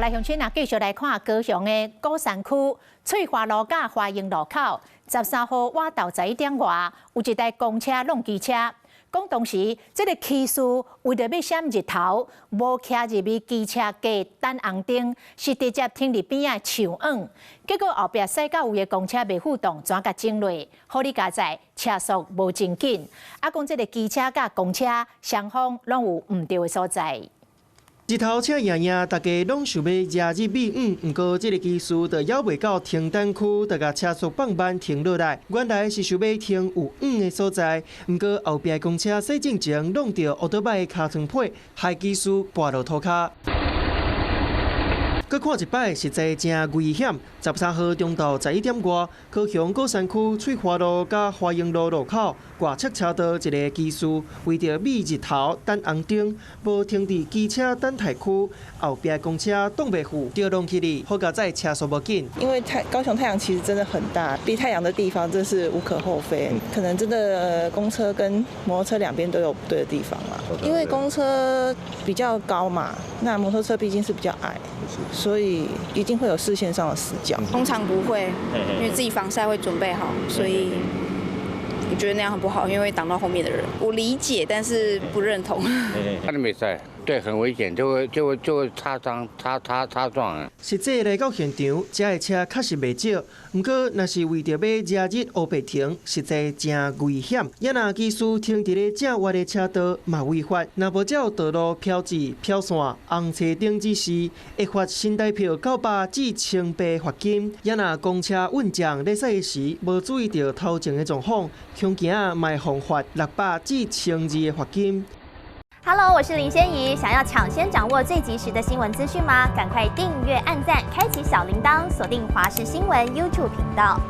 來鄉親啊，繼續來看高雄的鼓山區翠華路佮華榮路口，13號倚晝11點外，有一台公車挵機車。講當時這个騎士為著欲閃日頭，無騎入去機車格等紅燈，是直接停佇邊仔樹蔭，結果後壁駛到位的公車袂赴動，轉共整落，好佳哉車速無真緊。啊，講這个機車佮公車雙方攏有毋對的所在。日頭赤炎炎，大家攏想欲遮日避雨，毋過這个機師就猶未到停等區，就共車速放慢停落來。原來是想欲停有雨的所在，毋過後壁公車駛進前挵著烏多擺的尻川皮，害機師跋落塗跤。閣看一擺，實在誠危險。13號中晝11點外，高雄鼓山區翠華路佮華榮路路口外側車道一个機師為著避日頭等紅燈，無停佇機車等待區，後壁公車擋袂赴，著挵起去，好佳哉車速無緊。因為高雄太陽其實真的很大，避太陽的地方這是無可厚非。可能真的公車跟摩托車兩邊都有不對的地方啦。因為公車比較高嘛，那摩托車畢竟是比較矮，所以一定會有視線上的死角。通常不會，因為自己防曬會準備好，所以我覺得那樣很不好，因為會擋到後面的人。我理解，但是不認同。那你沒事，對，很危險，就會擦傷、擦擦擦撞。實際來到現場，遮的車確實袂少，毋過若是為著欲遮日烏白停，實在誠危險。也若機師停佇咧正倚的車道嘛違法，若無照道路標誌標線紅車燈指示，會罰新台票900至1800罰金。也若公車運將咧駛時無注意著頭前的狀況，恐驚嘛會予罰600至1200的罰金。 Hello，我是林仙怡。想要搶先掌握最及時的新聞資訊嗎？趕快訂閱、按讚、開啟小鈴鐺，鎖定華視新聞 YouTube 頻道。